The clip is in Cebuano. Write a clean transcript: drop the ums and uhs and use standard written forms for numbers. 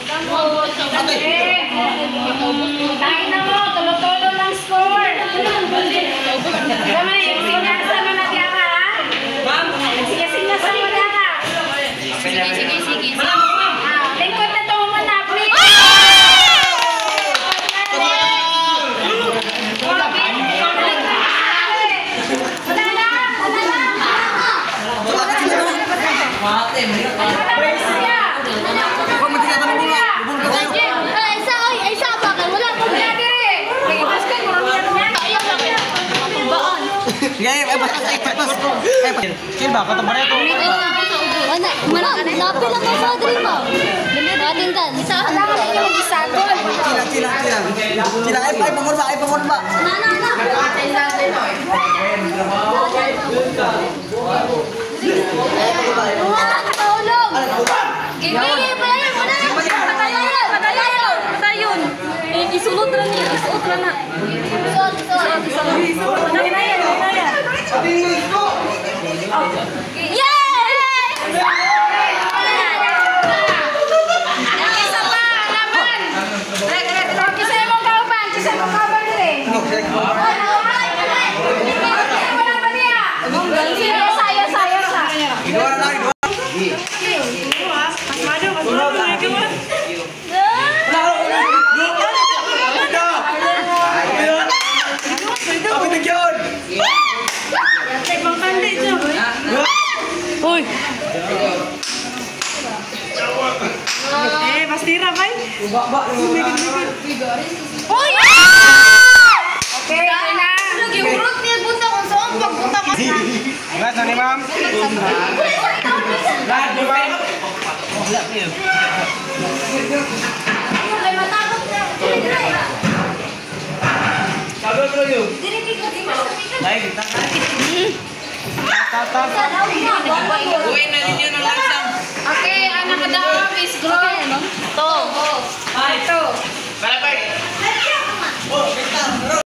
Eh, tayo na mo, tulo-tulo lang score. Tama na, yung sinyasan mo na diya ka, ha? Sinya-sinyasan mo na ka. Sige, sige, sige. Ah, lingkod na to mo na, please. Wala na, wala na. Wala na siya. Ay, isa, ay, ay, isa ba? Wala pa. Wala dire. Baan. Sige, ay, pas, ay, pas, pas. Ay, pas. Chill ba? Katong pareto. Wala, wala. Lapi lang ako sa dream mo. Atin dan. Isa. Wala ka ninyo mag-isagol. Chill lang, chill lang, chill lang. Chill lang. Ay, ay, pangor ba? Ay, pangor ba? Na, na, na. Wala, nakaulog. Gigi, palayon, palayon. Patayon, patayon. Patayon. Eh, isulod ra ni, isuot ra na. Suot, suot. Patayon, patayon. Yay! Isa pa, laban. Kisa imong kauban, kisa imong kauban dire. Wala pa niya. Yosa, yosa, yosa. Ginawa na lang, ginawa. Ako na yun! Uy. Eh, pastira bay. Uy! Okay, okay na. Nag-iurot niya buta kung saan pagbuta ka. Lahat na ni ma'am. Lahat ni ma'am. Ay, matakot na. Dili, dili. Tata. Okay, ang nakadaog is group